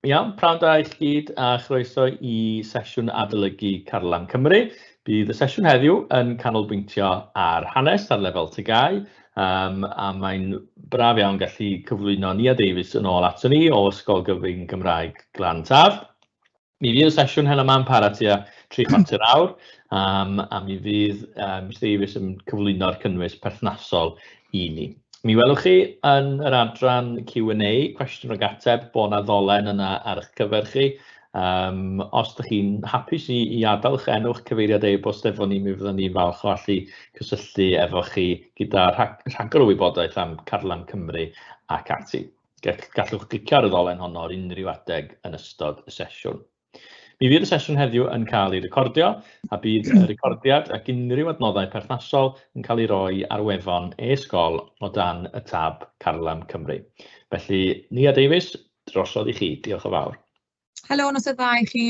Iawn, prynhawn da i chi gyd a chroeso i sesiwn adolygu Carlam Cymru. Bydd y sesiwn heddiw yn canolbwyntio ar hanes ar lefel TGAU, a mae'n braf iawn gallu cyflwyno Nia Davies yn ôl aton ni o Ysgol Gyfun Gymraeg Glan Taf. Mi fydd y sesiwn heno 'ma'n para tua tri chwarter awr, a mi fydd Miss Davies yn cyflwyno'r cynnwys perthnasol i ni. Mi welwch chi yn yr adran Q&A, cwestiwn ag ateb, bod 'na ddolen yna ar eich cyfer chi. Os dach chi'n hapus i adael eich enw, eich cyfeiriad e-bost efo ni, mi fyddwn ni'n falch o allu cysylltu efo chi gyda rhagor o wybodaeth am Carlam Cymru ac ati. Gallwch glicio ar y ddolen honno ar unrhyw adeg yn ystod y sesiwn. Mi fydd y sesiwn heddiw yn cael ei recordio, a bydd y recordiad ac unrhyw adnoddau perthnasol yn cael ei roi ar wefan e-sgol o dan y tab Carlam Cymru. Felly, Nia Davies, drosodd i chi. Diolch yn fawr. Helo, noswaith dda i chi.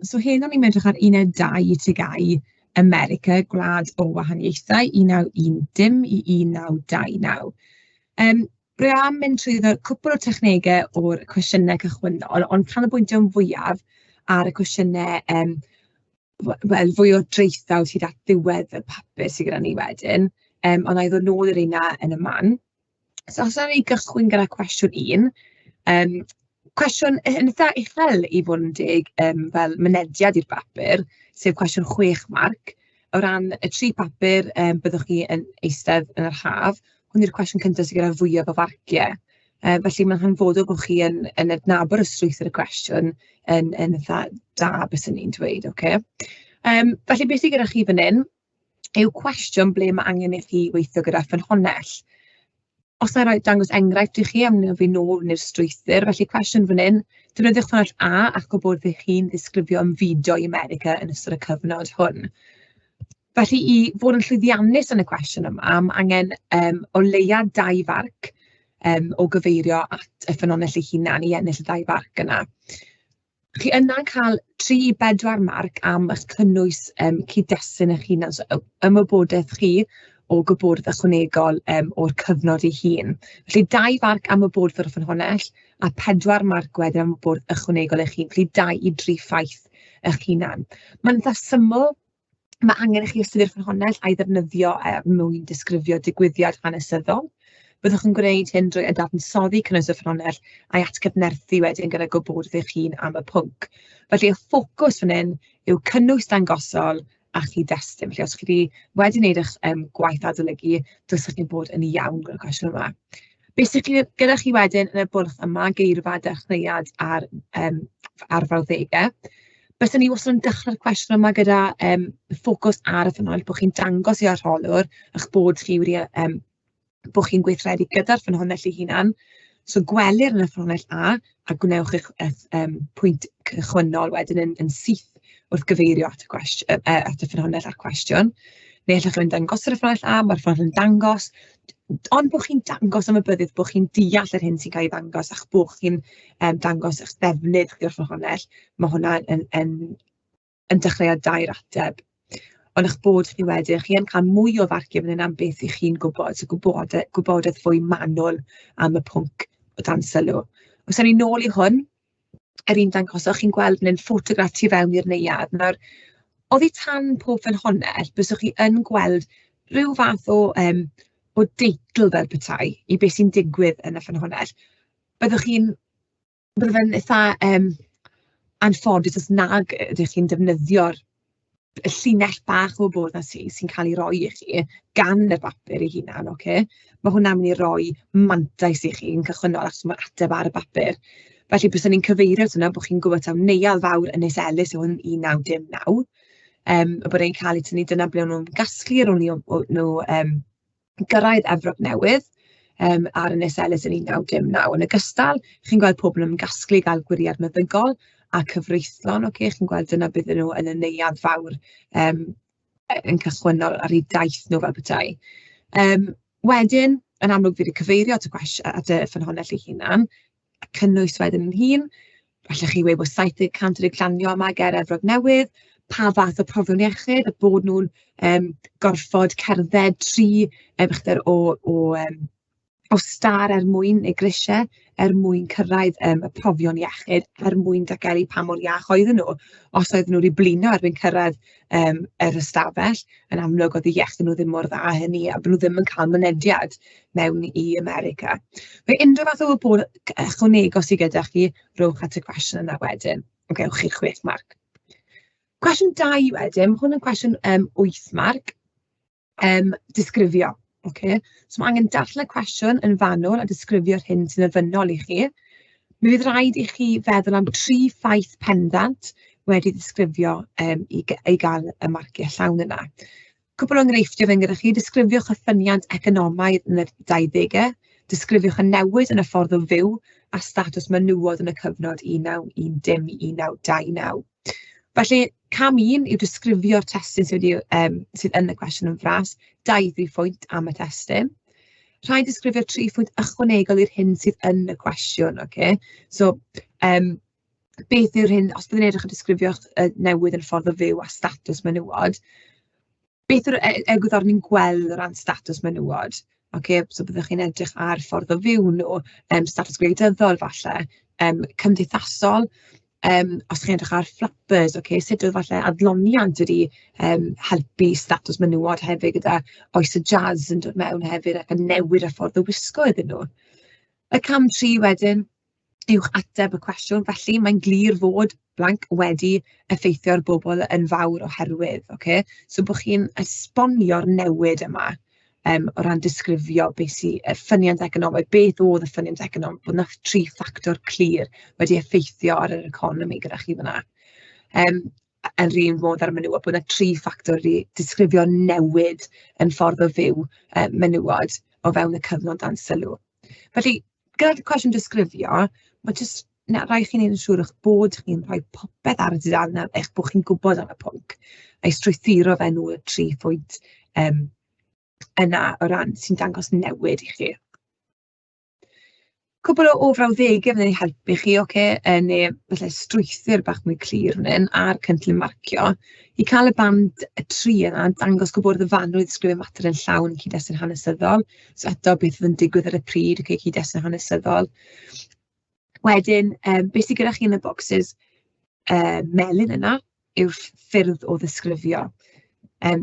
So heno ni'n edrych ar uned 2 i TGAU America, Gwlad o Wahaniaethau, 1910 i 1929. Rwy am mynd trwyddo cwpl o technegau o'r cwestiynau cychwynnol, ond canolbwyntio'n fwyaf ar y cwestiynau, wel, fwy o draethawd hyd at ddiwedd y papur sydd gyda ni wedyn. Ond wna i ddod nôl i'r rheina yn y man. So os wnawn ni gychwyn gyda cwestiwn un, cwestiwn yn eitha uchel i fod yn deg, fel mynediad i'r bapur, sef cwestiwn 6 marc. O ran y tri papur byddwch chi yn eistedd yn yr haf, hwn yw'r cwestiwn cyntaf sydd gyda fwyaf o farciau. Felly mae'n hanfodol bod chi yn adnabod y strwythur y cwestiwn yn eitha da, byswn i'n dweud, ocê. Felly beth sydd gyda chi fan hyn yw cwestiwn ble mae angen i chi weithio gyda ffynhonnell. Os na i roi dangos enghraifft i chi, a mi wnaf fi nôl i'r strwythur. Felly cwestiwn fan hyn, defnyddiwch ffynhonnell A a'ch gwybod eich hun ddisgrifio ymfudo i America yn ystod y cyfnod hwn. Felly i fod yn llwyddiannus yn y cwestiwn yma, mae angen o leia 2 farc o gyfeirio at y ffynhonnell ei hunan i ennill y ddau farc yna. Chi yna'n cael 3 i 4 marc am eich cynnwys cyd-destun eich hunan, so ymwybodaeth chi o gwybodaeth ychwanegol o'r cyfnod ei hun. Felly 2 farc am wybodaeth o'r ffynhonnell a 4 marc wedyn am wybodaeth ychwanegol eich hun, felly 2 i 3 ffaith eich hunan. Mae'n eitha syml. Mae angen i chi astudio'r ffynhonnell a'i ddefnyddio er mwyn disgrifio digwyddiad hanesyddol. Byddwch yn gwneud hyn drwy dadansoddi cynnwys y ffynhonnell a'i atgyfnerthu wedyn gyda gwybodaeth eich hun am y pwnc. Felly y ffocws fan hyn yw cynnwys dangosol a chyd-destun. Felly os chi wedi wneud eich gwaith adolygu, dylsech chi bod yn iawn gyda'r cwestiwn yma. Be sy gyda chi wedyn yn y bwlch yma, geirfa, dechreuad a'r a'r frawddegau. Byswn i wastad yn dechrau'r cwestiwn yma gyda ffocws ar y ffynhonnell, bod chi'n dangos i arholwr eich bod chi wedi bod chi'n gweithredu gyda'r ffynhonnell ei hunan. So gwelir yn y ffynhonnell A, a gwnewch eich pwynt cychwynnol wedyn yn syth wrth gyfeirio at y gwest- at y ffynhonnell a'r cwestiwn. Neu allwch chi fynd dangos ar y ffynhonnell A, mae'r ffynhonnell yn dangos, ond bod chi'n dangos ymwybyddiaeth, bod chi'n deall yr hyn sy'n cael ei ddangos, a'ch bod chi'n dangos eich ddefnydd chi o'r ffynhonnell, mae hwnna yn dechreuad da i'r ateb. Ond eich bod chi wedyn, chi yn cael mwy o farciau fan hyn am beth y'ch chi'n gwybod, so gwybodaeth fwy manwl am y pwnc o dan sylw. Os ewn ni nôl i hwn, yr un dangosoch, chi'n gweld fan hyn ffotograff tu fewn i'r neuadd. Nawr, oddi tan pob ffynhonnell, byswch chi yn gweld rhyw fath o deitl fel petai i beth sy'n digwydd yn y ffynhonnell. Byddwch chi'n... Bydde fe'n eitha anffodus os nag ydych chi'n defnyddio'r y llinell bach o wybodaeth sy'n cael ei roi i chi gan y bapur ei hunan, ocê. Ma' hwnna'n mynd i roi mantais i chi yn cychwynnol, achos ma'r ateb ar y bapur. Felly byswn i'n cyfeirio at hwnna, bod chi'n gwybod taw Neuadd Fawr Ynys Ellis yw hwn yn 1909, a bod e'n cael ei tynnu, dyna ble o'n nhw'n gasglu ar ôl i nhw gyrraedd Efrog Newydd ar Ynys Ellis yn 1909. Yn ogystal, chi'n gweld pobl yn ymgasglu i gael gwiriad meddygol a cyfreithlon, ocê, chi'n gweld dyna bydden nhw yn y neuadd fawr yn cychwynnol ar eu daith nhw fel petai. Wedyn, yn amlwg, fi 'di cyfeirio at y at y ffynhonnell ei hunan, a cynnwys wedyn yn hun. Allwch chi weud bod 70% wedi glanio yma ger Efrog Newydd, pa fath o profion iechyd, a bod nhw'n gorfod cerdded 3 uchder o o star er mwyn, neu grisiau, er mwyn cyrraedd y profion iechyd, er mwyn datgelu pa mor iach oedden nhw. Os oedden nhw wedi blino erbyn cyrraedd yr ystafell, yn amlwg oedd eu iechyd nhw ddim mor dda â hynny, a bod nhw ddim yn cael mynediad mewn i America. Fe unrhyw fath o wybodaeth ychwanegol sydd gyda chi, rhowch at y cwestiwn yna wedyn. Ok, gewch chi 6 marc. Cwestiwn 2 wedyn, ma' hwn yn cwestiwn 8 marc. Disgrifio, ocê. So ma' angen darllen y cwestiwn yn fanwl a disgrifio'r hyn sy'n ofynnol i chi. Mi fydd raid i chi feddwl am 3 ffaith pendant wedi disgrifio i gael y marciau llawn yna. Cwpl o enghreifftiau fan gyda chi: disgrifiwch y ffyniant economaidd yn yr 20au, disgrifiwch y newid yn y ffordd o fyw a statws menywod yn y cyfnod 1910 i 1929. Felly, cam 1 yw disgrifio'r testun sydd wedi, sydd yn y cwestiwn yn fras, 2 i 3 phwynt am y testun. Rhaid disgrifio 3 phwynt ychwanegol i'r hyn sydd yn y cwestiwn, ocê. So, beth yw'r hyn, os byddwn ni'n edrych ar disgrifio'ch newid yn y ffordd o fyw a statws menywod, beth yw'r egwyddor ni'n gweld o ran statws menywod? Ocê, so byddwch chi'n edrych ar ffordd o fyw nhw, statws gwleidyddol falle, cymdeithasol, os chi'n edrych ar flappers, ocê, sut oedd falle adloniant wedi helpu statws menywod hefyd gyda oes y jazz yn dod mewn hefyd ac yn newid y ffordd o wisgo iddyn nhw. Y cam 3 wedyn yw'ch ateb y cwestiwn, felly mae'n glir fod blank wedi effeithio ar bobl yn fawr oherwydd, ocê. So bod chi'n esbonio'r newid yma o ran disgrifio beth sy, y ffyniant economaidd, beth oedd y ffyniant economaidd, bod 'na 3 ffactor clir wedi effeithio ar yr economi gyda chi fan'na. Yn yr un modd ar y menywod, bod 'na 3 ffactor wedi disgrifio newid yn ffordd o fyw menywod o fewn y cyfnod dan sylw. Felly, gyda'r cwestiwn disgrifio, mae jyst na, rhaid chi wneud yn siŵr eich bod chi'n rhoi popeth ar y dudalen, eich bod chi'n gwybod am y pwnc, a'i strwythuro fe nôl y 3 phwynt yna o ran sy'n dangos newid i chi. Cwpl o frawddegau fydd yn helpu chi, ocê, neu falle strwythur bach mwy clir fan hyn a'r cynllun marcio. I cael y band y 3 yna, dangos gwybodaeth fanwl i ddisgrifio mater yn llawn cyd-destun hanesyddol. So eto, beth oedd yn digwydd ar y pryd, ocê, cyd-destun hanesyddol. Wedyn, beth sydd gyda chi yn y bocsys melyn yna yw'r ffyrdd o ddisgrifio,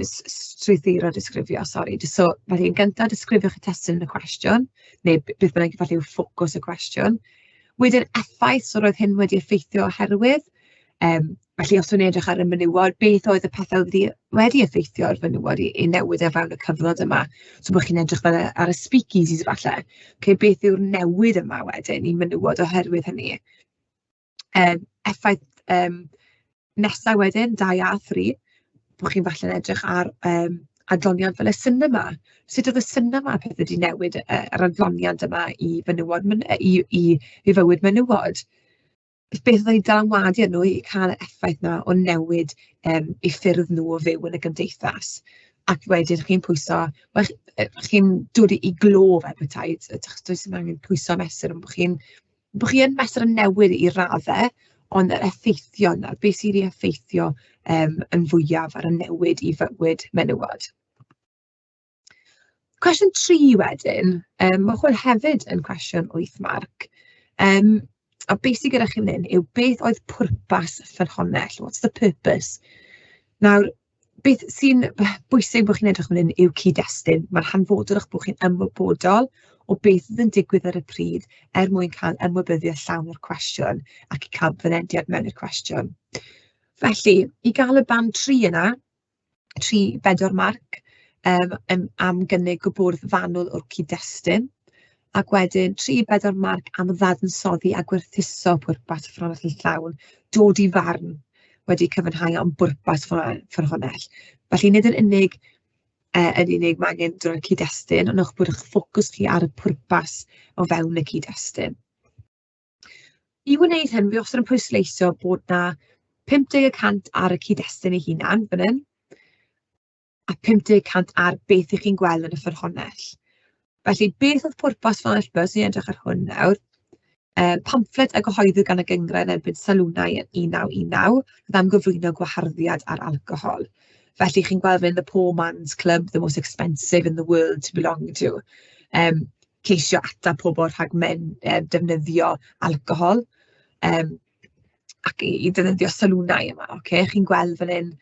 strwythuro disgrifio, sori. So, felly yn gyntaf, disgrifiwch y testun yn y cwestiwn, neu beth bynnag falle yw ffocws y cwestiwn. Wedyn effaith, so roedd hyn wedi effeithio oherwydd. Felly os o'n i'n edrych ar y menywod, beth oedd y pethau oedd wedi effeithio ar fenywod i newid o fewn y cyfnod yma? So bod chi'n edrych fel ar y speakeasies falle. Okay, beth yw'r newid yma wedyn i menywod oherwydd hynny? Effaith nesaf wedyn, 2 a 3, bod chi'n falle'n edrych ar adloniant fel y sinema. Sut oedd y sinema pethau wedi newid yr adloniant yma i fenywod, i fywyd menywod? Beth oedd wedi dylanwadu arnyn nhw i cael yr effaith 'na o newid eu ffyrdd nhw o fyw yn y gymdeithas? Ac wedyn chi'n pwyso, wel, chi'n dod i glo fel petai, achos does dim angen pwyso a mesur, ond bod chi yn mesur y newid i raddau, ond yr effeithio yna, beth sydd wedi effeithio yn fwyaf ar y newid i fywyd menywod. Cwestiwn 3 wedyn, mae hwn hefyd yn cwestiwn 8 marc. A beth sydd gyda chi fan hyn yw beth oedd pwrpas ffynhonnell? What's the purpose? Nawr, beth sy'n bwysig bod chi'n edrych fan hyn yw cyd-destun. Mae'n hanfodol eich bod chi'n ymwybodol o beth oedd yn digwydd ar y pryd er mwyn cael ymwybyddiaeth llawn o'r cwestiwn ac i cael fynediad mewn i'r cwestiwn. Felly, i gael y band 3 yna, 3, 4 marc, am gynnig gwybodaeth fanwl o'r cyd-destun, ac wedyn 3, 4 marc am ddadansoddi a gwerthuso pwrpas y ffynhonnell yn llawn, dod i farn wedi cyfiawnhau am bwrpas ffynhonnell. Felly nid yn unig mae angen dod o'r cyd-destun, ond eich bod eich ffocws chi ar y pwrpas o fewn y cyd-destun. I wneud hyn, fi wastad yn pwysleisio bod 'na 50% ar y cyd-destun ei hunan fan hyn, a 50% ar beth ych chi'n gweld yn y ffynhonnell. Felly, beth oedd pwrpas ffynhonnell Buzz? Ni'n edrych ar hwn nawr. Pamffled a gyhoeddwyd gan y Gynghrair yn erbyn salwnau yn 1919, oedd am gyflwyno gwaharddiad ar alcohol. Felly, chi'n gweld fan hyn, the poor man's club, the most expensive in the world to belong to. ceisio atal pobl rhag defnyddio alcohol ac i ddefnyddio salwnau yma. Ocê, chi'n gweld fan hyn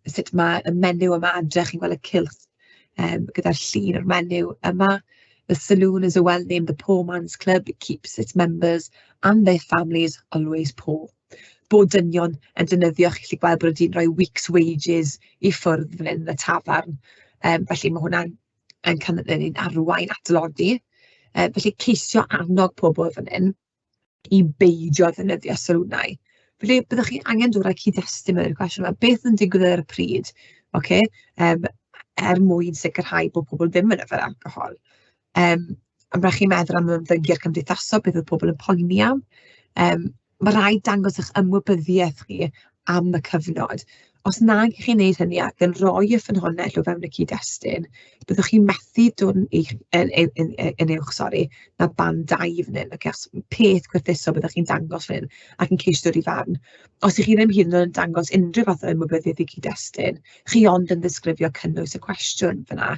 sut ma' y menyw yma adre, chi'n gweld y cylch gyda'r llun o'r menyw yma. "The saloon is a well-named the poor man's club, it keeps its members and their families always poor." Bod dynion yn defnyddio, chi'n gallu gweld bod y dyn rhoi week's wages i ffwrdd fan hyn yn y tafarn. Felly mae hwnna'n yn yn arwain at dlodi. Felly ceisio annog pobl fan hyn i beidio ddefnyddio salwnau. Felly byddwch chi angen dod â cyd-destun mewn i'r cwestiwn yma. Beth yn digwydd ar y pryd, ocê, er mwyn sicrhau bod pobl ddim yn yfed alcohol? A ma' raid chi meddwl am ymddygiad cymdeithasol, beth oedd pobl yn poeni am. Ma' raid dangos eich ymwybyddiaeth chi am y cyfnod. Os nag 'y chi'n wneud hynny ac yn rhoi y ffynhonnell o fewn y cyd-destun, byddwch chi'n methu dod yn eich, yn, yn, yn, yn uwch, sori, na band 2 fan hyn. Ocê, achos peth gwerthuso byddwch chi'n dangos fan hyn ac yn ceisio dod i farn. Os 'y chi ddim hyd yn oed yn dangos unrhyw fath o ymwybyddiaeth i cyd-destun, chi ond yn ddisgrifio cynnwys y cwestiwn fan'na.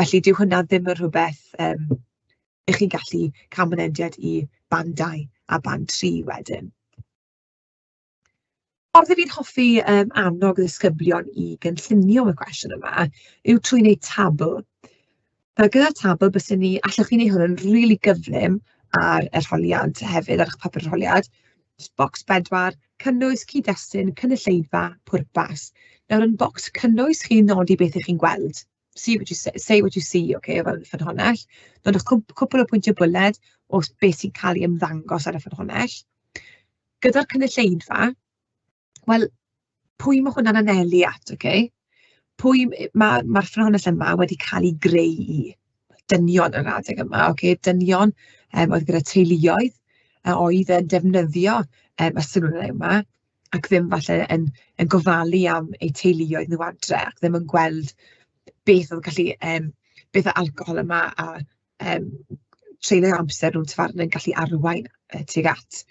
Felly dyw hwnna ddim yn rhywbeth 'y chi'n gallu cael mynediad i band 2 a band 3 wedyn. Ffordd 'y fi'n hoffi annog ddisgyblion i gynllunio y cwestiwn yma yw trwy wneud tabl. Fel gyda'r tabl, byswn ni, allwch chi wneud hwn yn rili gyflym ar yr arholiad hefyd, ar eich papur arholiad. Jyst bocs 4, cynnwys, cyd-destun, cynulleidfa, pwrpas. Nawr yn bocs cynnwys, chi'n nodi beth 'y chi'n gweld. See what you say, say what you see, ocê, o fewn y ffynhonnell. Nodwch cwpl o pwyntiau bwled o beth sy'n cael ei ymddangos ar y ffynhonnell. Gyda'r cynulleidfa, wel, pwy mae hwnna'n anelu at, ocê? Pwy mae'r ffynhonnell yma wedi cael ei greu i? Dynion yr adeg yma, ocê? Dynion oedd gyda teuluoedd a oedd yn defnyddio y sylwedd yma ac ddim falle yn gofalu am eu teuluoedd nhw adre ac ddim yn gweld beth oedd gallu, beth oedd alcohol yma a treulio amser nhw'n tafarnau'n gallu arwain tuag at.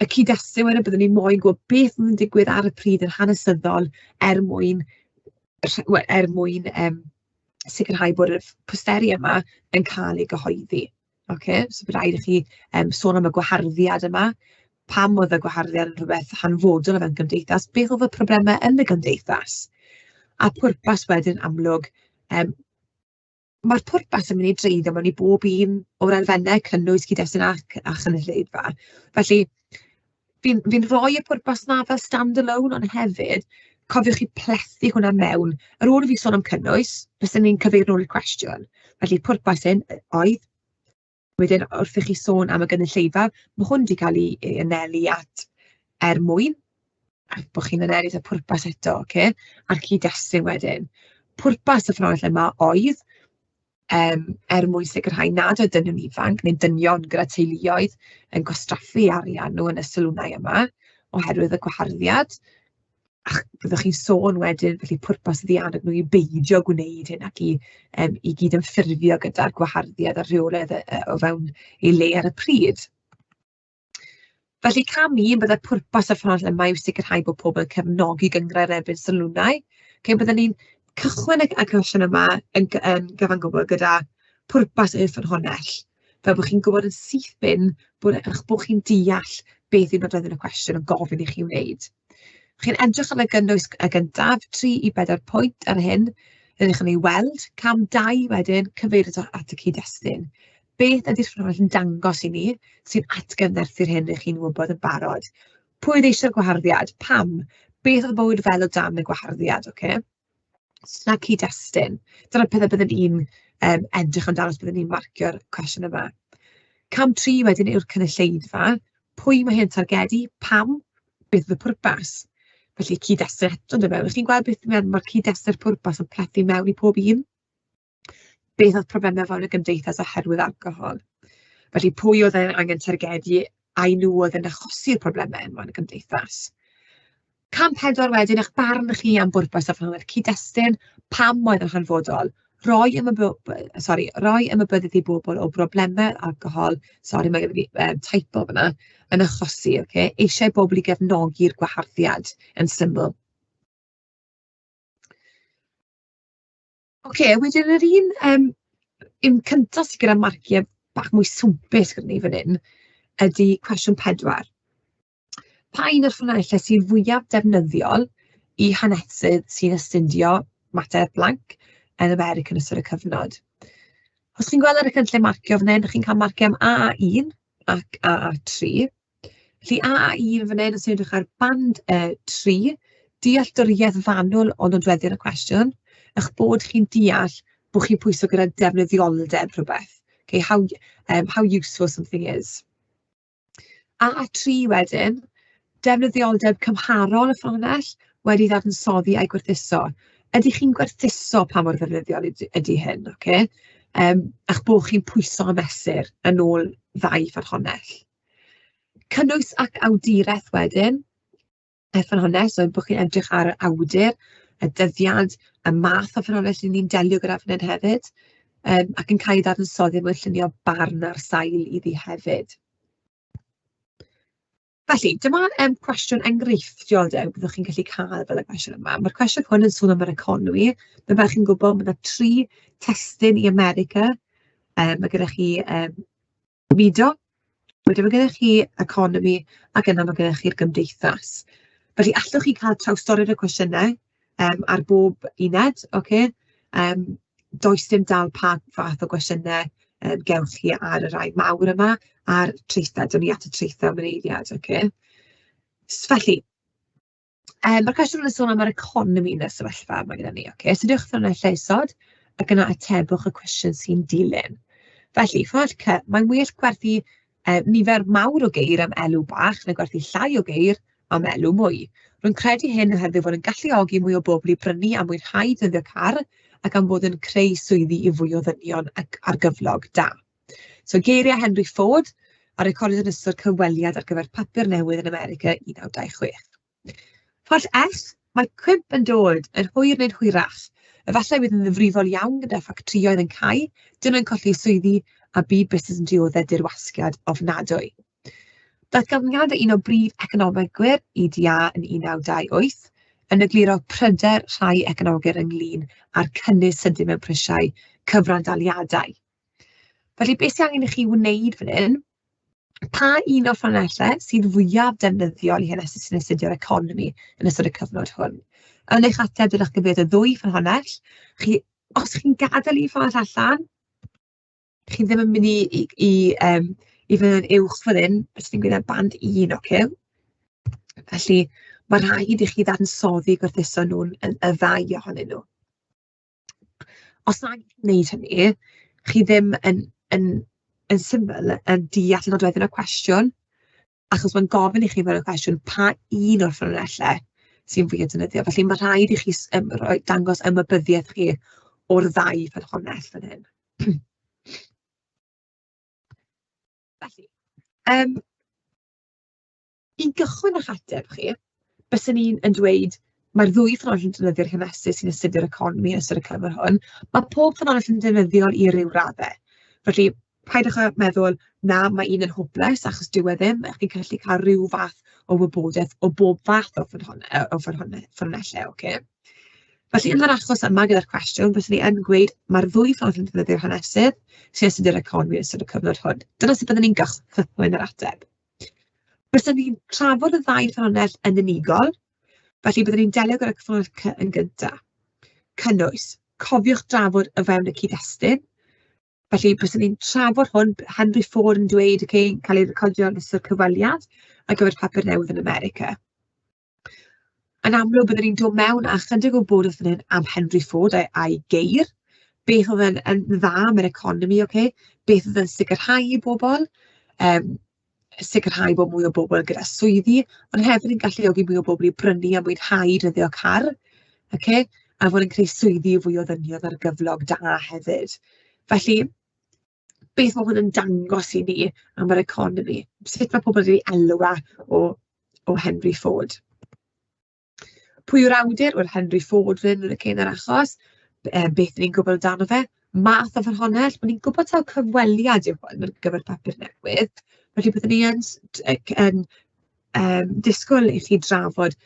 Y cyd-destun wedyn, byddwn ni moyn gwybod beth oedd yn digwydd ar y pryd yn hanesyddol er mwyn, wel, er mwyn sicrhau bod y posteri yma yn cael eu gyhoeddi. Ocê, so bydd rhaid i chi sôn am y gwaharddiad yma. Pam oedd y gwaharddiad yn rhywbeth hanfodol o fewn gymdeithas? Beth oedd y problemau yn y gymdeithas? A pwrpas wedyn amlwg, mae'r pwrpas yn mynd i dreiddio mewn i bob un o'r elfennau, cynnwys, cyd-destun ac a chynulleidfa. Felly fi'n rhoi y pwrpas 'na fel stand-alone, ond hefyd cofiwch chi plethu hwnna mewn. Ar ôl i fi sôn am cynnwys, byswn ni'n cyfeirio nôl i'r cwestiwn. Felly pwrpas hyn oedd, wedyn wrth i chi sôn am y gynulleidfa, mae hwn 'di cael ei anelu at er mwyn, ac bod chi'n anelu at y pwrpas eto, ocê? A'r cyd-destun wedyn. Pwrpas y ffynhonnell yma oedd er mwyn sicrhau nad oedd dynion ifanc neu dynion gyda teuluoedd yn gwastraffu arian nhw yn y salwnau yma oherwydd y gwaharddiad. Ach, byddwch chi'n sôn wedyn, felly pwrpas ydi annog nhw i beidio gwneud hyn ac i gydymffurfio gyda'r gwaharddiad a'r rheolaidd o fewn ei le ar y pryd. Felly cam un, byddai pwrpas y ffynhonnell yma yw sicrhau bod pobl yn cefnogi gynghrair erbyn salwnau. Okay, byddwn ni'n cychwyn y cwestiwn yma yn gyfan gwbl gyda pwrpas y ffynhonnell, fel bod chi'n gwybod yn syth bin eich bod chi'n deall beth yw nodweddion y cwestiwn yn gofyn i chi wneud. Chi'n edrych ar y gynnwys y gyntaf, 3 i 4 pwynt ar hyn, rydych chi'n ei weld. Cam 2 wedyn, cyfeirio at y cyd-destun. Beth ydy'r ffynhonnell yn dangos i ni sy'n atgyfnerthu'r hyn rydych chi'n wybod yn barod? Pwy oedd eisiau'r gwaharddiad? Pam? Beth oedd bywyd fel o dan y gwaharddiad? Ocê? So 'na cyd-destun. Dyna'r pethau byddwn ni'n edrych amdano os byddwn ni'n marcio'r cwestiwn yma. Cam 3 wedyn yw'r cynulleidfa. Pwy mae hyn targedu? Pam? Beth oedd y pwrpas? Felly cyd-destun eto yn dod mewn. Chi'n gweld beth mae'r cyd-destun a'r pwrpas yn plethu mewn i pob un. Beth oedd problemau fewn y gymdeithas oherwydd alcohol? Felly pwy oedd e angen targedu ai nhw oedd yn achosi'r problemau yma yn y gymdeithas? Cam 4 wedyn, eich barn chi am bwrpas a ffynhonnell cyd-destun, pam oedd yn hanfodol? Roi roi ymwybyddiaeth i bobl o broblemau alcohol, sori, mae gen i fi typo fan'na, yn achosi, ocê? Eisiau bobl i gefnogi'r gwaharddiad yn syml. Ocê, wedyn yr un Un cyntaf sydd gyda marciau bach mwy swmpus gyda ni fan hyn ydy cwestiwn 4. Pa un o'r ffynonellau sydd fwyaf defnyddiol i hanesydd sy'n astudio mater blank yn America yn ystod y cyfnod? Os chi'n gweld ar y cynllun marcio fan hyn, chi'n cael marciau am AA1 ac AA3. Felly AA1 fan hyn, os ni'n edrych ar band 3, dealltwriaeth fanwl o nodweddion y cwestiwn, eich bod chi'n deall bod chi'n pwyso gyda defnyddioldeb rhywbeth. Okay, how useful something is. AA3 wedyn, defnyddioldeb cymharol y ffynhonnell wedi ddadansoddi a'i gwerthuso. Ydych chi'n gwerthuso pa mor ddefnyddiol ydy hyn, ocê? A'ch bod chi'n pwyso a mesur yn ôl ddau ffynhonnell. Cynnwys ac awduraeth wedyn, y ffynhonnell, so bod chi'n edrych ar yr awdur, y dyddiad, y math o ffynhonnell 'y ni'n delio gyda fan hyn hefyd, ac yn cael ei ddadansoddi mwyn llunio barn ar sail iddi hefyd. Felly, dyma cwestiwn enghreifftiol de, byddwch chi'n gallu cael fel y cwestiwn yma. Mae'r cwestiwn hwn yn sôn am yr economi. Fel chi'n gwybod, mae yna 3 testun i America. Mae gyda chi mudo, wedyn mae gennych chi economi, ac yna mae gennych chi'r gymdeithas. Felly allwch chi cael trawstoriad y cwestiynau ar bob uned, ocê? Does dim dal pa fath o gwestiynau gewch chi ar y rhai mawr yma, a'r traethau, down ni at y traethau mewn eiliad, ocê? Felly, mae'r cwestiwn yn sôn am yr economi yn y sefyllfa yma gyda ni. Ocê, astudiwch ffynonellau isod ac yna atebwch y cwestiwn sy'n dilyn. Felly, ffynhonnell C, mae'n well gwerthu nifer mawr o geir am elw bach na gwerthu llai o geir am elw mwy. Rwy'n credu hyn oherwydd fod yn galluogi mwy o bobl i brynu a mwynhau defnyddio car ac am fod yn creu swyddi i fwy o ddynion ac ar gyflog da. So geiriau Henry Ford a recordiwyd yn ystod cyfweliad ar gyfer papur newydd yn America 1926. Ffynhonnell S, mae cwymp yn dod yn hwyr neu'n hwyrach. Efallai bydd yn ddifrifol iawn gyda ffatrïoedd yn cau, dynion yn colli swyddi a byd busnes yn dioddef dirwasgiad ofnadwy. Datganiad un o brif economegwyr UDA yn 1928 yn egluro pryder rhai economegwyr ynglyn â'r cynnydd sydyn mewn prisiau cyfranddaliadau. Felly, beth sydd angen i chi wneud fan hyn, pa un o'r ffynonellau sydd fwyaf defnyddiol i hanesydd sy'n astudio'r economi yn ystod y cyfnod hwn? Yn eich ateb, dylech gyfeirio at y ddwy ffynhonnell. Chi, os chi'n gadael un ffynhonnell allan, chi ddim yn mynd i fynd yn uwch fan hyn, beth sy'n gwneud band 1, ocê? Felly, mae rhaid i chi ddadansoddi gwerthuso nhw'n y ddau ohonyn nhw. Os nag chi'n gwneud hynny, chi ddim yn syml yn deall y nodweddion y cwestiwn, achos mae'n gofyn i chi fel y cwestiwn pa un o'r ffynonellau sy'n fwyaf defnyddiol. Felly mae rhaid i chi rhoi, dangos ymwybyddiaeth chi o'r ddau ffynhonnell fan hyn. Felly, i gychwyn eich ateb chi, byswn i'n yn dweud mae'r ddwy ffynhonnell yn defnyddio'r hanesydd sy'n astudio'r economi yn ystod y cyfnod hwn. Mae pob ffynhonnell yn defnyddiol i ryw raddau. Felly, paidwch â meddwl, na, mae un yn hopeless, achos dyw e ddim. Chi'n gallu cael rhyw fath o wybodaeth o bob fath o ffynhonnellau, ocê? Felly, yn yr achos yma gyda'r cwestiwn, byswn i yn gweud mae'r ddwy ffynhonnell yn defnyddio'r hanesydd sy'n astudio'r economi yn ystod y cyfnod hwn. Dyna sut byddwn ni'n gychwyn yr ateb. Byswn ni'n trafod y ddau ffynhonnell yn unigol, felly byddwn ni'n delio gyda'r ffynhonnell C yn gyntaf. Cynnwys, cofiwch drafod o fewn y cyd-destun. Felly byswn ni'n trafod hwn, Henry Ford yn dweud, okay, cael ei recordio yn ystod cyfweliad ar gyfer papur newydd yn America. Yn amlwg, byddwn ni'n dod mewn â chydig o wybodaeth fan hyn am Henry Ford a'i geir, beth oedd yn dda am yr economi, ocê, beth oedd yn sicrhau i bobl, sicrhau bod mwy o bobl gyda swyddi, ond hefyd yn galluogi mwy o bobl i brynu a mwynhau defnyddio car, ocê, a fod yn creu swyddi i fwy o ddynion ar gyflog da hefyd. Felly, beth mae hwn yn dangos i ni am yr economi? Sut mae pobl wedi elwa o Henry Ford? Pwy yw'r awdur? Wel, Henry Ford fan hyn yn yr achos. Beth ni'n gwybod amdano fe? Math o ffynhonnell. Ni'n gwybod taw cyfweliad yw hwn ar gyfer papur newydd. Felly byddwn ni yn disgwyl i chi drafod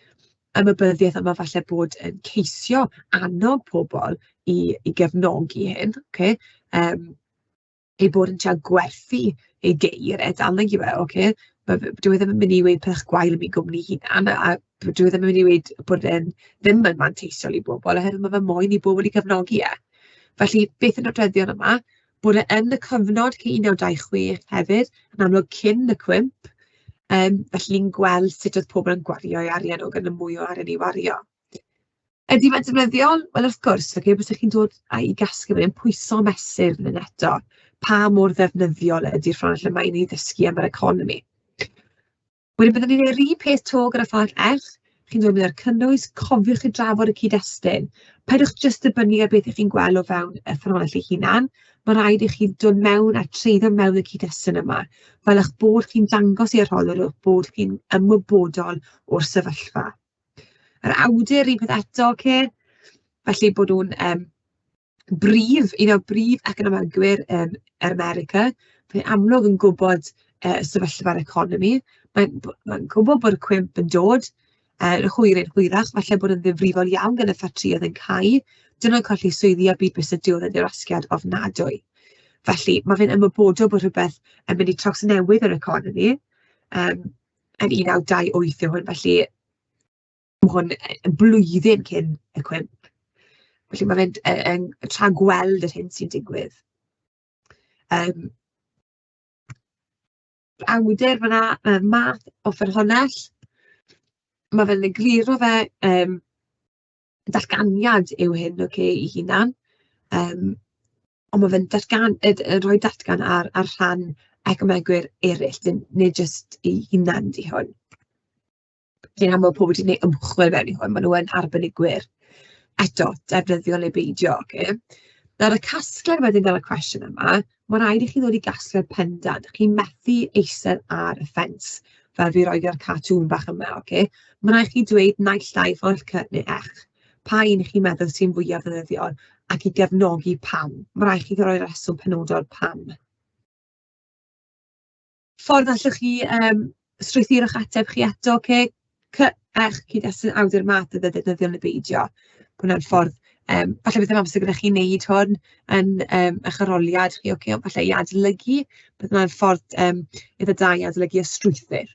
ymwybyddiaeth yma falle bod yn ceisio annog pobl i gefnogi hyn, ocê? Ei bod yn trial gwerthu ei geir e dal nag yw e, ocê? Ma' fe... dyw e ddim yn mynd i weud peth gwael am ei gwmni hunan, a dyw e ddim yn mynd i weud bod e'n ddim yn manteisiol i bobl, oherwydd ma' fe moyn i bobl i gefnogi e. Felly beth yw'r nodweddion yma? Bod e yn y cyfnod cyn 1926 hefyd, yn amlwg cyn y cwymp, felly ni'n gweld sut oedd pobl yn gwario eu arian, oedd gyda mwy o arian i wario. Ydy mae'n defnyddiol? Wel, wrth gwrs, ocê, bysech chi'n dod â i gasglu fan hyn, pwyso mesur fan hyn eto, pa mor ddefnyddiol ydy'r ffynhonnell yma i ni ddysgu am yr economi. Wedyn byddwn ni'n gwneud yr un peth 'to gyda ffynhonnell F, chi'n dod mewn â'r cynnwys, cofiwch i drafod y cyd-destun. Peidiwch jyst dibynnu ar beth 'y chi'n gweld o fewn y ffynhonnell eich hunan, mae rhaid i chi dod mewn a treiddio mewn y cyd-destun yma, fel eich bod chi'n dangos i'r arholwr eich bod chi'n ymwybodol o'r sefyllfa. Yr awdur, un peth eto, ocê, felly bod nhw'n yym brif, un o brif economegwyr yn America, mae'n amlwg yn gwybod sefyllfa'r economi, mae'n gwybod bod y cwymp yn dod yn hwyr neu'n hwyrach, falle bod yn ddifrifol iawn gyda ffatrïoedd yn cau, dyn nhw'n colli swyddi a byd busnes diwedd y dirwasgiad ofnadwy. Felly ma' fe'n ymwybodol bod rhywbeth yn mynd i trawsnewid yr economi yn 1928 yw hwn, felly ma' hwn yn blwyddyn cyn y cwymp. Felly ma' fe'n yn rhagweld yr hyn sy'n digwydd. Awdur fan'na, math o ffynhonnell, ma' fe'n egluro fe, datganiad yw hyn, ocê, ei hunan, ond ma' fe'n datgan yn rhoi datgan ar rhan ecomegwyr eraill, dim nid jyst ei hunan 'di hwn. Felly'n aml pobl 'di gwneud ymchwil mewn i hwn, maen nhw yn arbenigwyr. Eto, defnyddiol neu beidio, ocê. Nawr y casgliad wedyn gyda'r cwestiwn yma, ma' raid i chi ddod i gasgliad pendant. Chi'n methu eistedd ar y ffens, fel fi roi gyda'r cartŵn bach yma, ocê. Ma' raid chi dweud naill ai ffordd C neu F. Pa un chi'n meddwl sy'n fwyaf ddefnyddiol, ac i gefnogi pam. Ma' raid chi roi reswm penodol pam. Ffordd allwch chi strwythuro'ch ateb chi eto, ocê? C, F, cyd-destun, awdur, math o ddefnyddiol neu beidio. Ma' hwnna'n ffordd, falle bydd ddim amser gyda chi wneud hwn yn eich arholiad chi, ocê, ond falle i adolygu, bydd hwnna'n ffordd eitha da i adolygu y strwythur.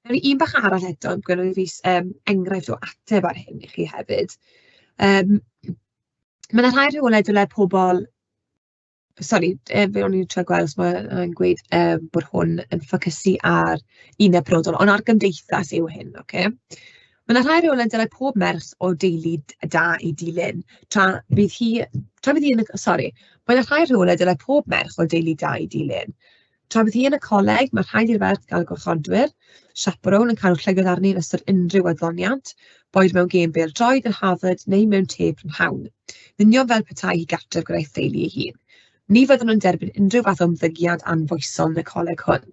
Nawn ni un bach arall eto, gwelwn ni Rhys, enghraifft o ateb ar hyn i chi hefyd. Ma' 'na rhai rheolau dylai pobl... Sori, fe o'n i'n trio gweld os ma' yn gweud bod hwn yn ffocysu ar uned penodol, ond ar gymdeithas yw hyn, ocê. Ma' 'na rhai reolau dylai pob merch o deulu da eu dilyn, tra bydd hi tra bydd hi yn y... Sori, mae 'na rhai rheolau dylai pob merch o deulu da eu dilyn. Tra bydd hi yn y coleg, mae rhaid i'r ferch gael gwarchodwyr, chaperone yn cadw llygad arni yn ystod unrhyw adloniant, boed mewn gêm bêl-droed yn Harvard neu mewn te prynhawn. Yn union fel petai hi gartref gyda'i theulu ei hun. Ni fyddwn yn derbyn unrhyw fath o ymddygiad anfoesol yn y coleg hwn.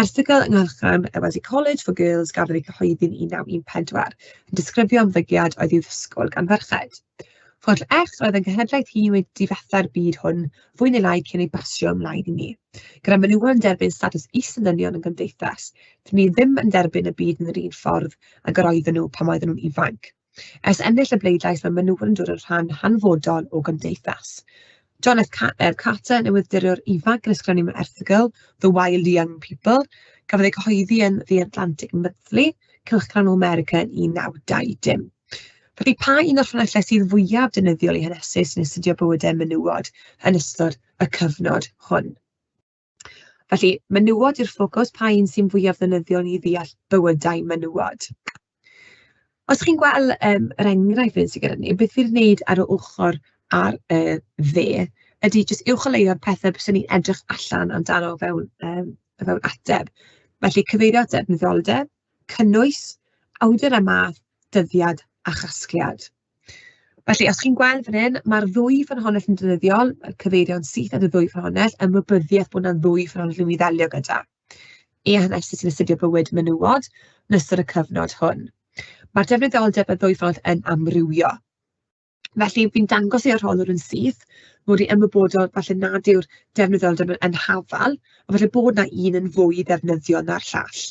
Erthygl yng nghylchgrawn y Welsh College for Girls gafodd ei cyhoeddi yn 1914, yn disgrifio ymddygiad oedd i'w ddisgwyl gan ferched. Ffordd X oedd yn genhedlaeth hi wedi difetha'r byd hwn fwy neu lai cyn ei basio ymlaen i ni. Gyda menywod yn derbyn statws is na dynion yn gymdeithas, dyn ni ddim yn derbyn y byd yn yr un ffordd ag yr oedden nhw pan oedden nhw'n ifanc. Ers ennill y bleidlais, mae menywod yn dod yn rhan hanfodol o gymdeithas. John F Carter, newyddiadurwr ifanc yn ysgrifennu mewn erthygl The Wild Young People, gafodd ei cyhoeddi yn The Atlantic Monthly, cylchgrawn o America yn 1920. Felly, pa un o'r ffynonellau sydd fwyaf defnyddiol i hanesydd sy'n astudio bywydau menywod yn ystod y cyfnod hwn? Felly, menywod yw'r ffocws, pa un sy'n fwyaf ddefnyddiol i ddeall bywydau menywod? Os chi'n gweld yr enghraifft hyn sydd gyda ni, beth fi 'di wneud ar y ochr ar y dde ydy jyst uwcholeuo'r pethe byswn i'n edrych allan amdano fewn ateb. Felly, cyfeirio at defnyddioldeb, cynnwys, awdur a math, dyddiad a chasgliad. Felly, os chi'n gweld fan hyn, mae'r ddwy ffynhonnell yn defnyddiol, mae'r cyfeirio'n syth at y ddwy ffynhonnell, ymwybyddiaeth bod 'na ddwy ffynhonnell i ni ddelio gyda. I hanesydd sy'n astudio bywyd menywod yn ystod y cyfnod hwn. Mae'r defnyddioldeb y ddwy ffynhonnell yn amrywio. Felly, fi'n dangos i'r arholwr yn syth mod i'n ymwybodol falle nad yw'r defnyddioldeb yn hafal, ond falle bod 'na un yn fwy ddefnyddiol na'r llall.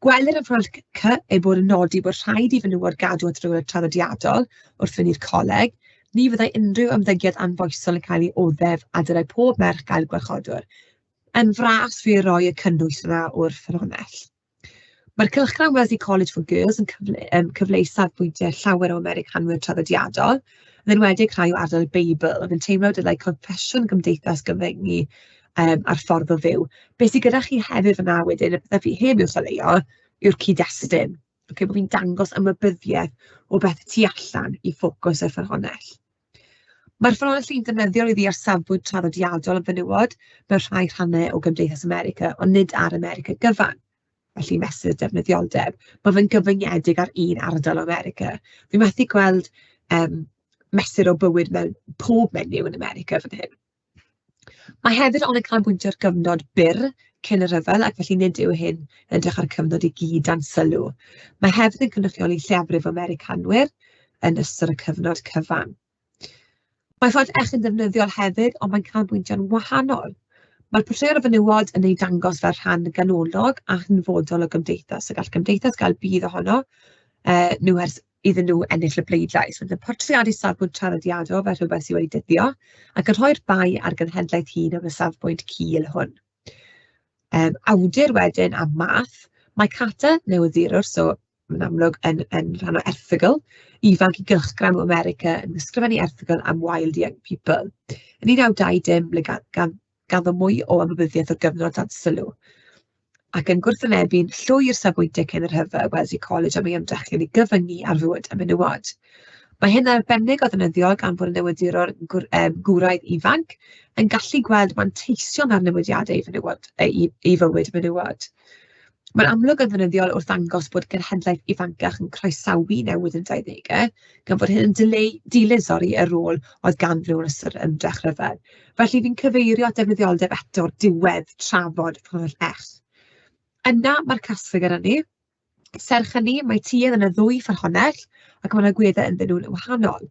Gwelir yn ffynhonnell C ei bod yn nodi bod rhaid i fenywod gadw at reolau traddodiadol wrth fynd i'r coleg. Ni fyddai unrhyw ymddygiad anfoesol yn cael ei oddef a dylai pob merch gael gwarchodwr. Yn fras, fi roi y cynnwys yna o'r ffynhonnell. Mae'r cylchgrawn Wellesley College for Girls yn cyfleu safbwyntiau llawer o Americanwyr traddodiadol, yn enwedig rhai o ardal y Beibl, oedd yn teimlo dylai confesiwn gymdeithas gyfyngu ar ffordd o fyw. Be sy gyda chi hefyd fan'na wedyn, y pethau fi heb i'w choleuo, yw'r cyd-destun. Ocê, bod fi'n dangos ymwybyddiaeth o beth tu allan i ffocws y ffynhonnell. Mae'r ffynhonnell i'n defnyddiol i ddeall safbwynt traddodiadol am fenywod mewn rhai rhannau o gymdeithas America, ond nid ar America gyfan. Felly mesur defnyddioldeb. Mae fe'n gyfyngedig ar un ardal o America. Fi methu gweld mesur o bywyd mewn pob menyw yn America fan hyn. Mae hefyd ond yn canolbwyntio ar gyfnod byr cyn y rhyfel, ac felly nid yw hyn yn edrych ar y cyfnod i gyd dan sylw. Mae hefyd yn cynrychioli lleiafrif o Americanwyr yn ystod y cyfnod cyfan. Mae ffordd ech yn ddefnyddiol hefyd, ond mae'n canolbwyntio'n wahanol. Mae'r portread o fenywod yn ei dangos fel rhan ganolog a hanfodol o gymdeithas, y gall gymdeithas gael budd ohono nhw ers iddyn nhw ennill y bleidlais. Mae'n portreadu safbwynt traddodiadol fel rhywbeth sydd wedi dyddio, ac yn rhoi'r bai ar genhedlaeth hŷn am y safbwynt cul hwn. Awdur wedyn a math, mae Carter, newyddiadurwr, so mae'n amlwg yn rhan o erthygl ifanc i gylchgrawn o America yn ysgrifennu erthygl am Wild Young People. Yn 1920, ble ganddo mwy o ymwybyddiaeth o'r gyfnod dan sylw, ac yn gwrthwynebu'n llwyr safbwyntiau cyn y rhyfel Wellesley College am ei ymdrechion i gyfyngu ar fywyd y menywod. Mae hyn yn arbennig o ddefnyddiol gan fod y newyddiadurwr gwraidd ifanc yn gallu gweld manteision ar newidiadau i fenywod, i fywyd menywod. Mae'n amlwg yn ddefnyddiol wrth ddangos bod genhedlaeth ifancach yn croesawu newid yn 20au, gan fod hyn yn dilyn y rôl oedd gan nhw yn ystod ymdrech rhyfel. Felly fi'n cyfeirio at defnyddioldeb eto'r diwedd trafod ffynhonnell ech. Yna mae'r casglu gyda ni. Serch hynny, mae tuedd yn y ddwy ffynhonnell ac mae'n agweddau ynddyn nhw'n wahanol.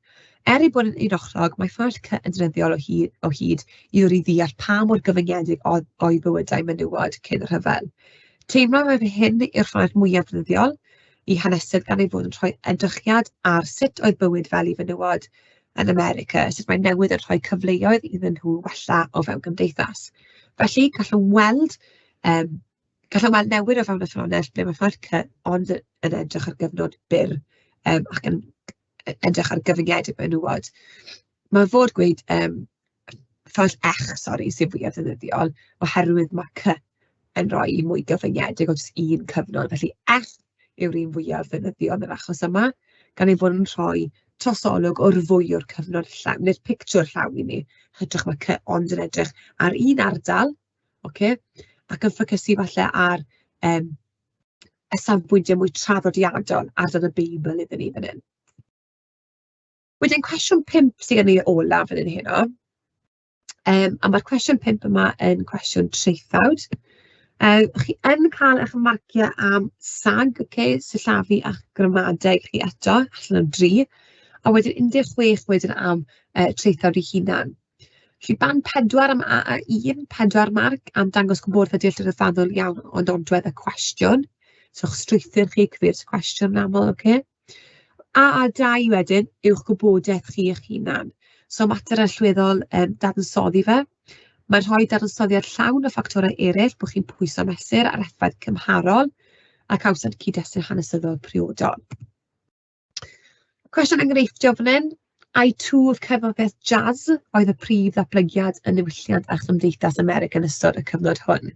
Er ei bod yn unochrog, mae ffynhonnell C yn ddefnyddiol o hyd i ddod i ddeall pa mor gyfyngedig oedd bywydau menywod cyn y rhyfel. Teimlo mai fy hyn yw'r ffynhonnell mwyaf ddefnyddiol i hanesydd gan ei fod yn rhoi edrychiad ar sut oedd bywyd fel i fenywod yn America, sut mae newid yn rhoi cyfleoedd iddyn nhw wella o fewn gymdeithas. Felly, gallwn weld newid o fewn y ffynhonnell ble mae ffynhonnell C ond yn edrych ar gyfnod byr ac yn edrych ar gyfyngiadau menywod. Mae fod gweud ffynhonnell ech, sori, sy'n fwyaf ddefnyddiol, oherwydd mae C yn rhoi mwy gyfyngedig o jyst un cyfnod. Felly ech yw'r un fwyaf ddefnyddiol yn yr achos yma, gan ei fod yn rhoi trosolwg o'r fwy o'r cyfnod llawn, neu'r pictiwr llawn i ni. Hytrach mae C ond yn edrych ar un ardal, ocê, ac yn ffocysu falle ar y safbwyntiau mwy traddodiadol, ardal y Beibl iddyn ni fan hyn. Wedyn cwestiwn 5 sydd gen i olaf fan hyn heno. A mae'r cwestiwn 5 yma yn cwestiwn traethawd. Chi yn cael eich marciau am SAG, okay, sillafu a'ch gramadeg chi eto, allan o 3. A wedyn 16 wedyn am traethawd ei hunan. Felly band 4 am AA1, 4 marc am dangos gwybodaeth a dealltwriaeth fanwl iawn o nodwedd y cwestiwn. So eich strwythur chi, cyfeirio at y cwestiwn yn aml, ocê. AA2 wedyn yw'ch gwybodaeth chi eich hunan. So mater allweddol dadansoddi fe. Mae'n rhoi dadansoddiad llawn o ffactorau eraill bod chi'n pwyso mesur ar effaith cymharol ac awsant cyd-destun hanesyddol priodol. Cwestiwn enghreifftiol fan hyn. Ai twf cerddoriaeth jazz oedd y prif ddatblygiad yn niwylliant a chymdeithas America yn ystod y cyfnod hwn?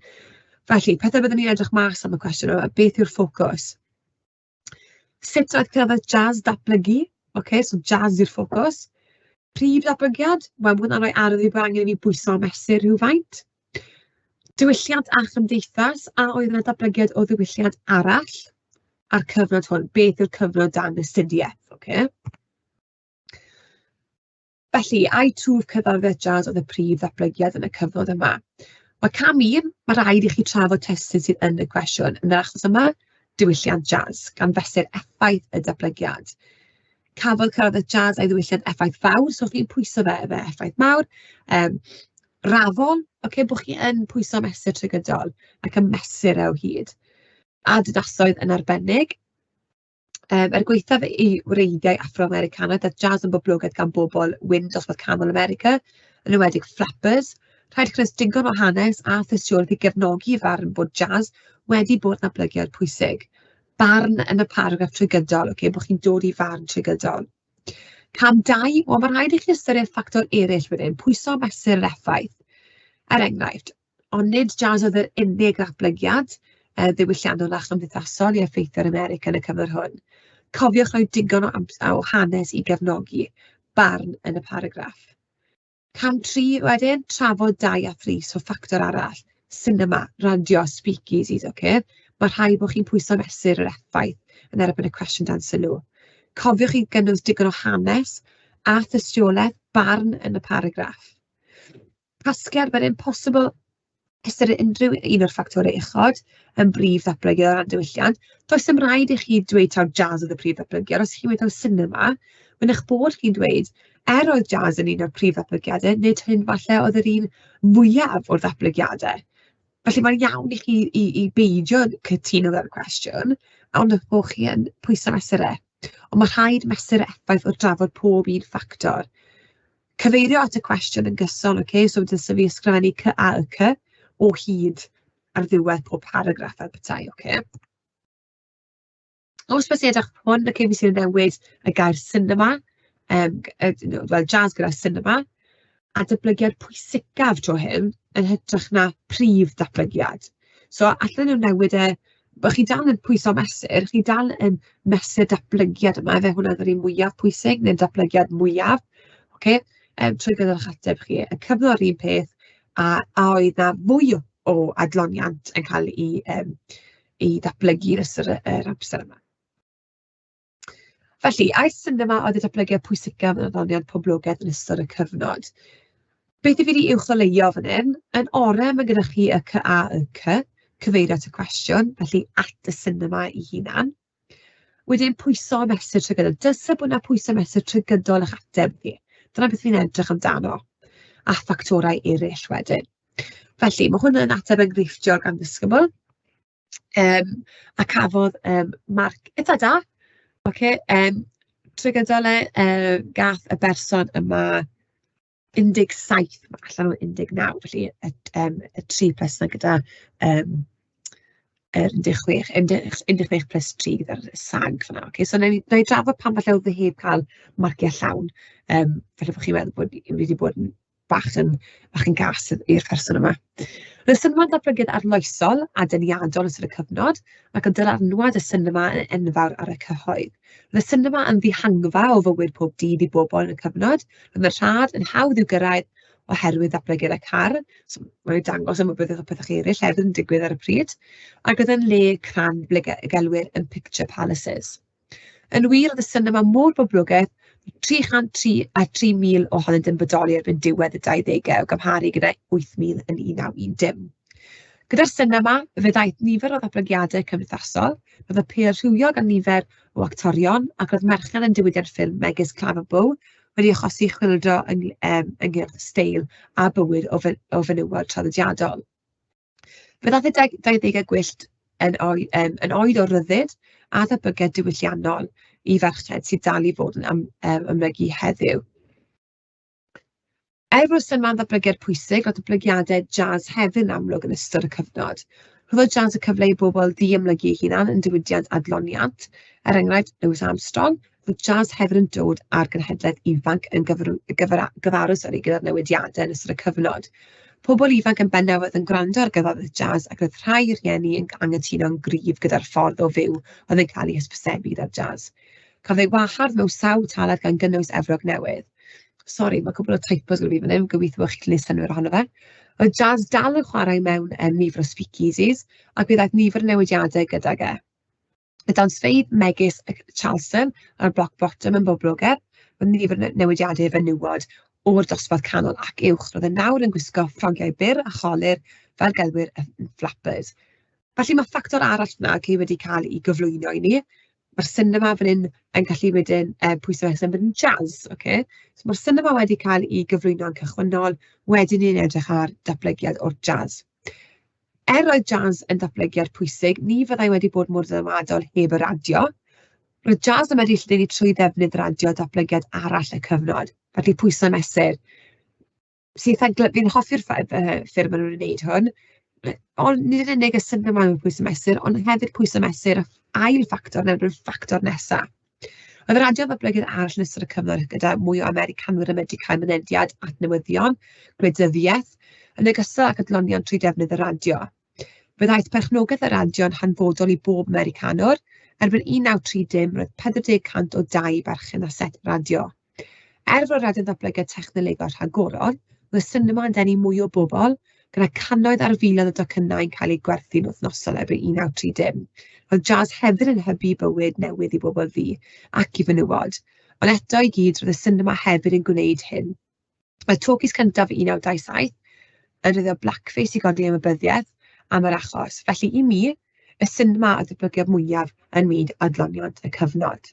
Felly, pethau byddwn ni'n edrych mas am y cwestiwn yma, beth yw'r ffocws? Sut oedd cerddoriaeth jazz datblygu? Ocê, so jazz yw'r ffocws. Prif ddatblygiad? Wel, ma' hwnna'n rhoi arwydd i bod angen i ni bwyso a mesur rhywfaint. Diwylliant a chymdeithas, a oedd yna datblygiad o ddiwylliant arall a'r cyfnod hwn? Beth yw'r cyfnod dan astudiaeth? Ocê. Felly, ai twf cerddoriaeth jazz oedd y prif ddatblygiad yn y cyfnod yma? Mae cam 1, mae rhaid i chi trafod testun sydd yn y cwestiwn. Yn yr achos yma, diwylliant jazz, gan fesur effaith y datblygiad. Cafodd cerddoriaeth jazz a'i ddiwylliant effaith fawr, so chi'n pwyso fe efo effaith mawr. Raddol, ocê, bod chi yn pwyso mesur trwy gydol ac yn mesur e o hyd. A dinasoedd yn arbennig. Er gwaethaf ei wreiddiau Affro-Americanaidd, daeth jazz yn boblogaidd gan bobl wyn dosbarth canol America, yn enwedig flappers. Rhaid cynnwys digon o hanes a thystiolaeth i gefnogi y farn bod jazz wedi bod yn datblygiad pwysig. Barn yn y paragraff trwy gydol, ocê, bod chi'n dod i farn trwy gydol. Cam 2, wel, mae'n rhaid i chi ystyried ffactor eraill wedyn, pwyso a mesur yr effaith. Er enghraifft, Ond nid jazz oedd yr unig ddatblygiad ddiwylliannol a chymdeithasol i effeithio ar America yn y cyfnod hwn. Cofiwch roi digon o o hanes i gefnogi barn yn y paragraff. Cam 3 wedyn, trafod 2 a 3, so ffactor arall, sinema, radio, speakeasies, ocê. Mae rhaid bod chi'n pwyso mesur yr effaith yn erbyn y cwestiwn dan sylw. Cofiwch i gynnwys digon o hanes a thystiolaeth barn yn y paragraff. Casgliad, mae'n impossible ystyried unrhyw un o'r ffactorau uchod yn brif ddatblygiad o ran diwylliant. Does dim rhaid i chi dweud taw jazz oedd y prif ddatblygiad. Os chi'n dweud taw sinema, mae'n eich bod chi'n dweud, er oedd jazz yn un o'r prif ddatblygiadau, nid hyn falle oedd yr un fwyaf o'r ddatblygiadau. Felly mae'n iawn i chi i beidio cytuno gyda'r cwestiwn, ond eich bod chi yn pwyso mesurau. Ond mae rhaid mesur effaith o drafod pob un ffactor. Cyfeirio at y cwestiwn yn gyson, ocê, so dylse fi ysgrifennu C A Y C o hyd ar ddiwedd pob paragraff fel petai, ocê. Os bys i edrych hwn, ocê, fi sy'n newid y gair cinema, wel jazz gyda cinema, a datblygiad pwysicaf tro hyn yn hytrach na prif datblygiad. So allan nhw newid e, bod chi dal yn pwyso mesur, chi dal yn mesur datblygiad yma, fe hwnna oedd yr un mwyaf pwysig, neu'r datblygiad mwyaf, ocê, trwy gydol eich ateb chi. Y cyfnod yr un peth, a oedd 'na fwy o adloniant yn cael ei ddatblygu yn ystod yr amser yma. Felly, ai sinema oedd y datblygiad pwysicaf yn adloniant poblogaidd yn ystod y cyfnod? Beth i fi wedi uwcholeuo fan hyn? Yn orau mae gyda chi y C A Y C, cyfeirio at y cwestiwn, felly at y sinema ei hunan. Wedyn pwyso a mesur trwy gydol. Dylse bod 'na pwyso a mesur trwy gydol eich ateb chi. Dyna beth fi'n edrych amdano. A ffactorau eraill wedyn. Felly, mae hwn yn ateb enghreifftiol gan ddisgybl. A cafodd marc eitha da. Ocê, trwy gydol e, gath y berson yma 17 allan o 19, felly y 3 plus 'na gyda yr 16, 16 plus 3 gyda'r sag fan'na. Ocê, so wna i drafod pam falle oedd e heb cael marciau llawn, falle bod chi'n meddwl bod fi wedi bod yn bach yn gas i'r person yma. Roedd y sinema'n ddatblygiad arloesol a deniadol yn ystod y cyfnod, ac oedd dylanwad y sinema yn enfawr ar y cyhoedd. Roedd y sinema yn ddihangfa o fywyd pob dydd i bobl yn y cyfnod. Roedd yn rhad, yn hawdd i'w gyrraedd oherwydd ddatblygiad y car, so mae'n dangos ymwybyddiaeth o pethau eraill hefyd yn digwydd ar y pryd, ac oedd yn le crand ble gelwir yn picture palaces. Yn wir, oedd y sinema mor boblogaidd, 303 a 3,000 ohonynt yn bodoli erbyn diwedd y 20au o gymharu gyda 8,000 yn 1910. Gyda'r sinema, fe ddaeth nifer o ddatblygiadau cymdeithasol, roedd apêl rhywiol gan nifer o actorion, ac roedd merched yn diwydiant ffilm megis Clara Bow wedi achosi chwyldro ynghylch steil a bywyd o fenywod traddodiadol. Fe ddaeth y 20au gwyllt yn oed o ryddid a ddatblygiad diwylliannol i ferched sydd dal i fod yn amlygu heddiw. Er bod y sinema'n ddatblygiad pwysig, roedd datblygiadau jazz hefyd yn amlwg yn ystod y cyfnod. Rhoddodd jazz y cyfle i bobl ddiamlygu eu hunain yn diwydiant adloniant. Er enghraifft, Louis Armstrong, roedd jazz hefyd yn dod â'r genhedlaeth ifanc yn gyfarwydd, sori, gyda'r newidiadau yn ystod y cyfnod. Pobl ifanc yn bennaf oedd yn gwrando ar gerddoriaeth jazz ac roedd rhai rhieni yn anghytuno'n gryf gyda'r ffordd o fyw oedd yn cael ei hysbysebu gyda'r jazz. Cafodd ei wahardd mewn sawl talaith gan gynnwys Efrog Newydd. Sori, mae cwpl o typos gyda fi fan hyn, gobeithio bod chi'n gallu gwneud synnwyr ohono fe. Oedd jazz dal yn chwarae mewn nifer o speakeasies, ac fe ddaeth nifer o newidiadau gydag e. Y dawnsfeydd megis y Charleston a'r Block Bottom yn boblogaidd, roedd nifer o newidiadau i fenywod o'r dosbarth canol ac uwch. Roedd e nawr yn gwisgo ffrogiau byr a cholur fel gelwir yn flappers. Felly mae ffactor arall yna wedi cael ei gyflwyno i ni. Mae'r sinema fan hyn yn gallu wedyn pwyso yn bod yn jazz, ocê. So mae'r sinema wedi cael ei gyflwyno yn cychwynnol, wedyn ni'n edrych ar datblygiad o'r jazz. Er oedd jazz yn datblygiad pwysig, ni fyddai wedi bod mor ddylanwadol heb y radio. Roedd jazz yn medru lledaenu trwy ddefnydd radio a datblygiad arall y cyfnod, felly pwyso a mesur. Sy'n eitha gly-... Fi'n hoffi'r ffyrdd maen nhw'n wneud hwn, ond nid yn unig y syniad 'ma o pwyso mesur, ond hefyd pwyso mesur ail ffactor neu'r ffactor nesaf. Oedd y radio yn ddatblygiad arall yn ystod y cyfnod gyda mwy o Americanwyr yn medru cael mynediad at newyddion, gwleidyddiaeth, yn ogystal ag adloniant trwy defnydd y radio. Fe ddaeth perchnogaeth y radio yn hanfodol i bob Americanwr. Erbyn 1930, roedd 40 cant o dai berchen ar set radio. Er fod y radio'n ddatblygiad technolegol rhagorol, roedd y sinema yn denu mwy o bobl, gyda cannoedd ar filoedd o docynnau'n cael eu gwerthu'n wythnosol erbyn 1930. Roedd jazz hefyd yn hybu bywyd newydd i bobl ddu ac i fenywod, ond eto i gyd roedd y sinema hefyd yn gwneud hyn. Mae talkies cyntaf 1927 yn defnyddio blackface i godi ymwybyddiaeth am yr achos, felly i mi, y sinema oedd y datblygiad mwyaf ym myd adloniant y cyfnod.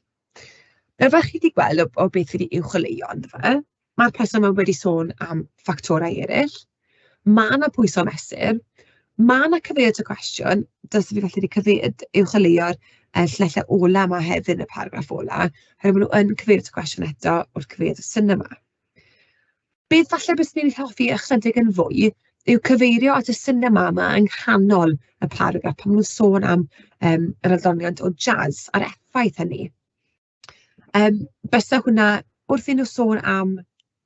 Nawr, fel chi 'di gweld o beth fi 'di uwcholeuo ynddo fe, ma'r person yma wedi sôn am ffactorau eraill. Ma' 'na pwyso a mesur, ma' 'na cyfeiriad at y cwestiwn, dylse fi falle 'di uwcholeuo'r llinellau ola 'ma hefyd yn y paragraff ola, oherwydd maen nhw yn cyfeirio at y cwestiwn eto wrth cyfeirio at y sinema. Beth falle byswn i'n hoffi ychydig yn fwy yw cyfeirio at y sinema yma yng nghanol y paragraff pan maen nhw'n sôn am yr adloniant o jazz a'r effaith hynny. Bysa hwnna, wrth i nhw sôn am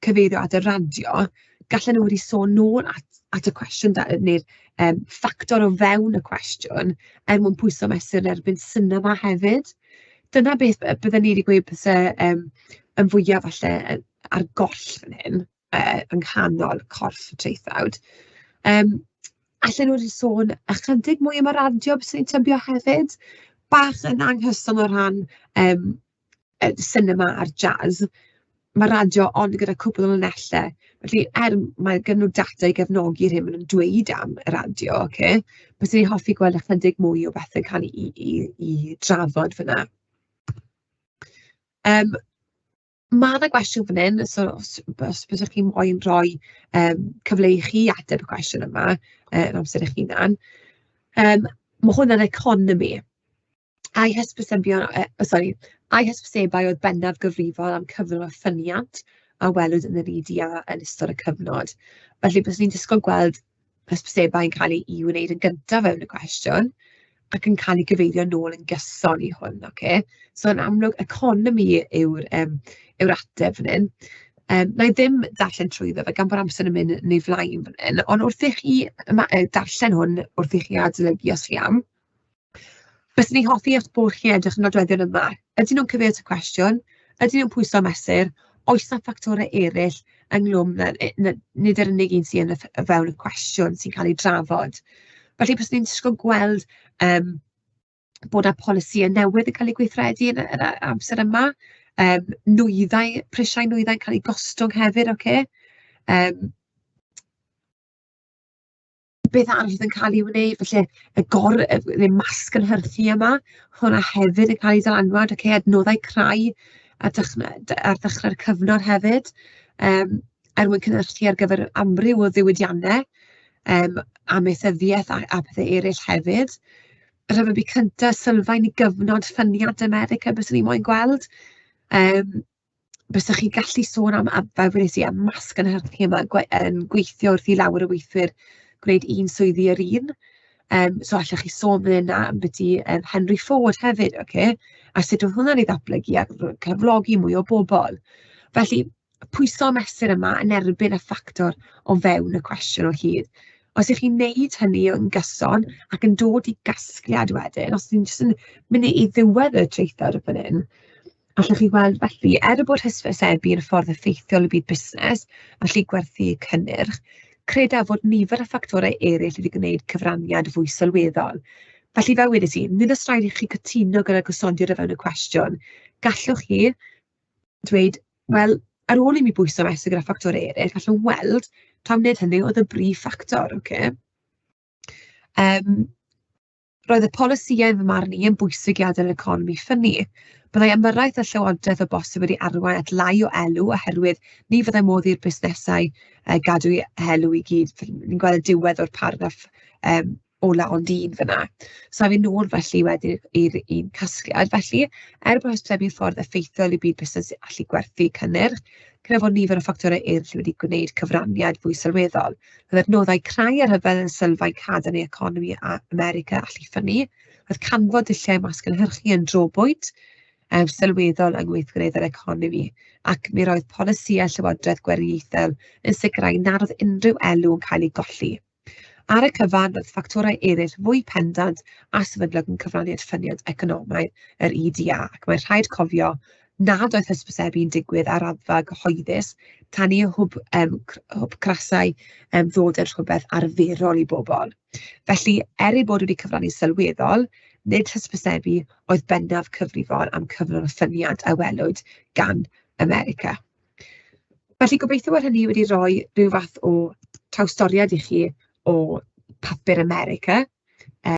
cyfeirio at y radio, gallen nhw wedi sôn nôl at y cwestiwn da, neu'r ffactor o fewn y cwestiwn er mwyn pwyso mesur yn erbyn sinema hefyd. Dyna beth bydden ni wedi gweud byse yn fwyaf falle ar goll fan hyn, yng nghanol corff y traethawd. Allen nhw wedi sôn ychydig mwy am y radio, byswn i'n tybio hefyd. Bach yn anghyson o ran y sinema a'r jazz. Mae radio ond gyda cwpl o linellau, felly er mae gen nhw data i gefnogi'r hyn maen nhw'n dweud am y radio, ocê, byswn i'n hoffi gweld ychydig mwy o bethau'n cael eu drafod fan'na. Ma' 'na gwestiwn fan hyn, so os byswch chi moyn rhoi cyfle i chi ateb y cwestiwn yma yn amser eich hunan. Ma' hwn yn economi. Ai hysbysebion, sori, ai hysbysebau oedd bennaf gyfrifol am cyflwr a ffyniant a welwyd yn yr UDA yn ystod y cyfnod. Felly byswn i'n disgwyl gweld hysbysebau yn cael eu wneud yn gyntaf fewn y cwestiwn ac yn cael ei gyfeirio nôl yn gyson i hwn, ocê. So yn amlwg, economi yw'r ateb fan hyn. Wna i ddim darllen trwyddo fe gan bod amser yn mynd yn ei flaen fan hyn, ond wrth i chi darllen hwn, wrth i chi adolygu os chi am, byswn i'n hoffi eich bod chi'n edrych yn nodweddion yma. Ydyn nhw'n cyfeirio at y cwestiwn? Ydyn nhw'n pwyso a mesur? Oes 'na ffactorau eraill ynghlwm na nid yr unig un sydd yn y fewn y cwestiwn sy'n cael ei drafod? Felly byswn i'n disgwyl gweld bod 'na polisïau newydd yn cael eu gweithredu yn yr amser yma. Nwyddau, prisiau nwyddau'n cael eu gostwng hefyd, ocê. Beth arall oedd yn cael ei wneud, falle y gor-, neu masgynhyrchu yma, hwnna hefyd yn cael ei dylanwad, ocê, adnoddau crai ar ddechrau'r cyfnod hefyd, er mwyn cynhyrchu ar gyfer amryw o ddiwydiannau, amaethyddiaeth a pethe eraill hefyd. Y Rhyfel Byd Cynta, sylfaen i gyfnod ffyniant America, byswn i moyn gweld. Bysech chi'n gallu sôn am, fel wedes i, am masgynhyrchu yma, yn gweithio wrth i lawer o weithwyr gwneud un swyddi yr un. So allwch chi sôn fan hyn am ambiti Henry Ford hefyd, ocê, a sut oedd hwnna'n ei ddatblygu a cyflogi mwy o bobl. Felly, pwyso a mesur yma yn erbyn y ffactor o fewn y cwestiwn o hyd. Os ych chi'n wneud hynny yn gyson ac yn dod i gasgliad wedyn, os chi'n jyst yn mynd i ddiwedd y traethawd fan hyn, allwch chi weld felly, er bod hysbysebu yn ffordd effeithiol i byd busnes, allu gwerthu cynnyrch, credaf fod nifer o ffactorau eraill wedi gwneud cyfraniad fwy sylweddol. Felly, fel wedes i, nid oes rhaid i chi cytuno gyda gosodiad o fewn y cwestiwn. Gallwch chi dweud, wel, ar ôl i mi bwyso mesur gyda ffactorau eraill, gallwn weld taw nid hynny oedd y brif ffactor, ocê. Roedd y polisïau yn fy marn i yn bwysig i adael yr economi ffynnu. Byddai ymyrraeth y llywodraeth o bosib wedi arwain at lai o elw oherwydd ni fyddai modd i'r busnesau gadw eu helw i gyd. Ni'n gweld y diwedd o'r paragraff. ola ond un fan'na. So af fi nôl felly wedyn i'r un casgliad. Felly, er bod hysbysebu'n ffordd effeithiol i byd busnes allu gwerthu cynnyrch, credu fod nifer o ffactorau eraill wedi gwneud cyfraniad fwy sylweddol. Roedd adnoddau crai a rhyfel yn sylfaen cadarn i economi a America allu ffynnu. Roedd canfod dulliau masgynhyrchu yn drobwynt sylweddol yng ngweithgareddau'r economi, ac mi roedd polisïau Llywodraeth Gweriniaethol yn sicrhau nad oedd unrhyw elw yn cael ei golli. Ar y cyfan, roedd ffactorau eraill fwy pendant a sefydlog yn cyfrannu at ffyniant economaidd yr UDA, ac mae'n rhaid cofio nad oedd hysbysebu'n digwydd ar raddfa gyhoeddus tan i hwb crasau ddod yn rhywbeth arferol i bobl. Felly, er ei bod wedi cyfrannu sylweddol, nid hysbysebu oedd bennaf cyfrifol am cyflwr y ffyniant a welwyd gan America. Felly gobeithio bod hynny wedi rhoi rhyw fath o trawstoriad i chi o papur America.